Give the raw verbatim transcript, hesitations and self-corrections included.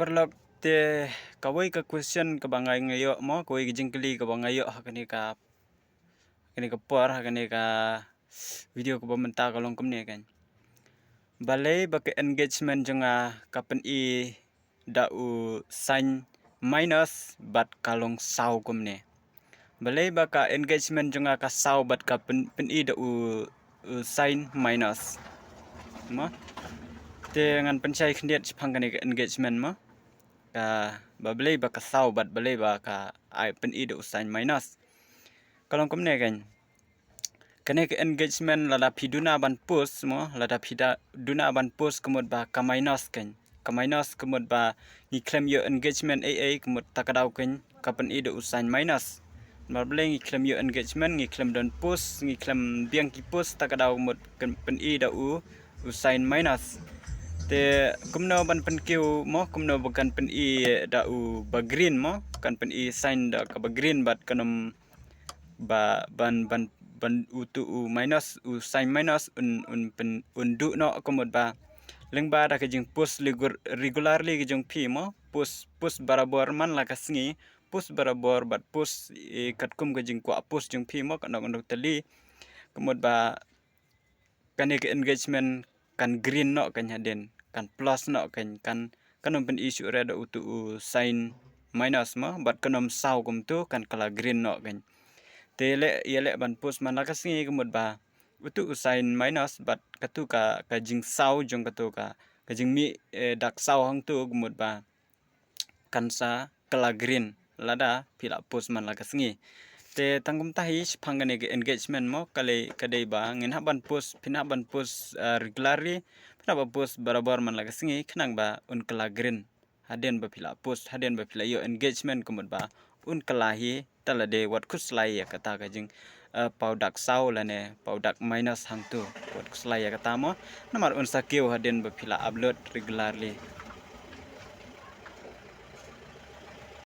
Paralok, te kawei ka question kaba nga ïoh mo, kawei ka jingkylli kaba nga ïoh ha kane ka, kane ka por, ha kane ka video kaba mynta ka long kumne kan. Balei ba ka engagement jong nga ka pyni da u sign minus bad ka long saw kumne? Balei ba ka engagement jong nga ka saw bad ka pyn-, pyni da u, u sign minus? Mo? Te ngan pynshai khyndiat shaphang kane ka engagement mo. Ka ba balei ba ka saw bad balei ba ka ai pyni da u sign minus. Ka long kumne kan. Kane ka engagement lada phi duna ban post mo, lada phi da duna ban post ka mut ba ka minus kan. Ka minus ka mut ba ngi khlem ïoh engagement ei ei ka mut ta ka daw kan ka pyni da u sign minus. Namar balei ngi khlem ïoh engagement, ngi khlem don post, ngi khlem biang ki post ta ka daw ka mut kan pyni da u, u sign minus. Te kumno ban pynkiew mo, kumno ba kan pyni da u ba green mo, kan pyni sign da kaba green bad kan ym ba ban, ban, ban utu u minus, u sign minus un, un pyn, un duh noh ka mut ba lyngba da ka jingpost ligur-, regularly ka jong phi mo, post, post barabor man la ka sngi, post barabor bad post, eh, katkum ka jingkwah post jong phi mo, katno katno tylli, ka mut ba kane ka engagement kan green noh kan hadien, kan plus noh kan, kan, kan ym pyni shuh re da utu u sign minus mo, bad kan ym saw kumtu, kan kylla green noh kan. Te leh, ïaleh ban post man la ka sngi ka mut ba utu u sign minus bad katu ka, ka jingsaw jong katu ka, ka jingmih, eh, dak saw hangtu ka mut ba kan sa kylla green lada phi la post man la ka sngi. Te tang kumta hi shaphang kane ka engagement mo, ka lei ka dei ba ngin hap ban post, phin hap ban post, eh, regularly, phin hap ban post barabor man la ka sngi khnang ba un kylla green. Hadien ba phi la post, hadien ba phi la ïoh engagement ka mut ba un kylla hi, ta lade wat khuslai ïa kata ka jing, eh, paw dak saw lane paw dak minus hangtu. Wat khuslai ïa kata mo, namar un sa kiew hadien ba phi la upload regularly.